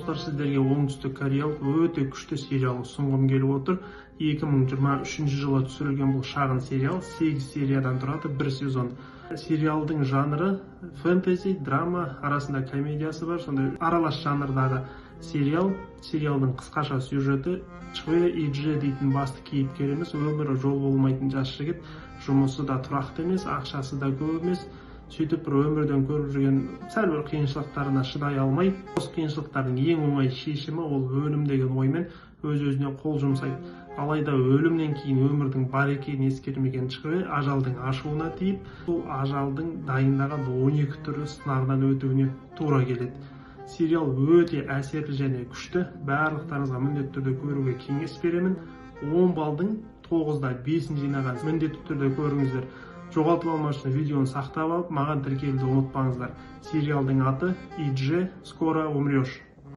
Достар, сіздерге оңтүстік кореялық өте күшті сериал ұсынғым келіп отыр. 2023 жылы түсірілген бұл шағын сериал 8 сериядан тұрады, бір сезон. Сериалдың жанры фэнтези, драма, арасында комедиясы бар, сондай аралас жанрдағы сериал. Сериалдың қысқаша сюжеті: Чхве И Дже дейтін басты кейіпкеріміз өмірі жол болмайтын жас жігіт, жұмысы да тұрақты емес, ақшасы да көп емес. Сөйтіп бір өмірден көріп жүрген сәл бір қиыншылықтарына шыдай алмай, осы қиыншылықтардың ең оңай шешімі ол өлім деген оймен өз өзіне қол жұмсайды. Алайда өлімнен кейін өмірдің бар екенін ескермеген Чхве ажалдың ашуына тиіп, сол ажалдың дайындаған 12 түрлі сынағынан өтуіне тура келеді. Сериал өте әсерлі және күшті, барлықтарыңызға міндетті түрде көруге кеңес беремін. 10 балдың 9,5-ін жинаған, міндетті түрде көріңіздер. Жоғалтып алмас үшін видеоны сақтап алып, маған тіркелуді ұмытпаңыздар. Сериалдың аты «Идже, скоро умрешь».